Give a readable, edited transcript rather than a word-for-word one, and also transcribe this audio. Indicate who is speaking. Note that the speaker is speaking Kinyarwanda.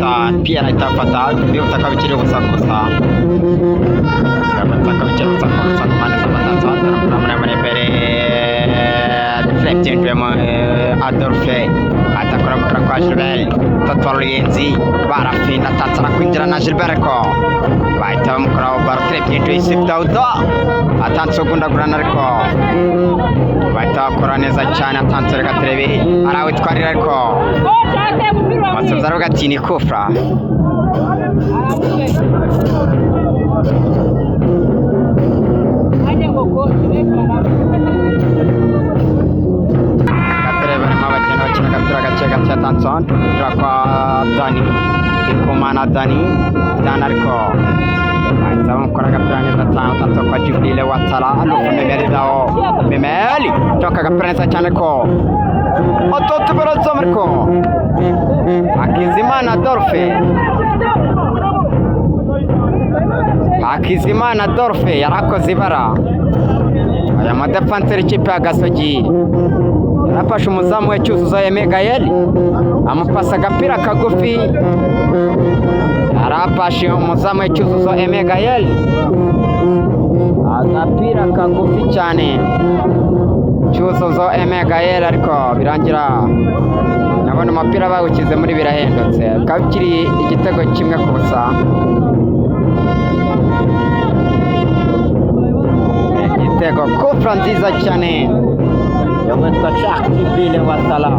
Speaker 1: Bita Pierre ahita afata, bibutsa ko bikiri ubusa ku busa. Bibutsa ko bikiri ubusa ku busa ku mpande zombi. Attention, dore umupira muremure imbere, byinjiyemo Adolphe atakora umupira kwa Gilbert Tatwa Ruyenzi barafinda atatsa kwinjira na Gilbert ko bahita bamukoraho baro. Byinjiye Yusuf Dauda atanze gundagurana ariko bahita bakora neza cyane. Atanze, reka turebe arawitwarira ariko Masoza aravuga ati ni kufra. Reka turebe barimo bagenda bakina agapira gake gake. Attention, umupira kwa Dani Ndikumana, Dani Dani ariko bahita bamukora agapira neza cyane. Attention kwa Jibril Watara Alufu Memeli Dao Memeli toka agapira neza cyane ko Ototo barazamu ariko Hakizimana Adolphe, Hakizimana Adolphe yarakoze ibara. Aya madefanseri ikipe ya Gasogi yarafashe umuzamu we Cyuzuzo Aime Gael amupasa agapira kagufi, yarafashe umuzamu we Cyuzuzo Aime Gael agapira kagufi cyane, Cyuzuzo Aime Gael ariko birangira nabona umupira bawukize muri birahendutse, bikaba bikiri igitego 1-0. Igitego kufra nziza cyane yawitwa Jacques Jibril Watara.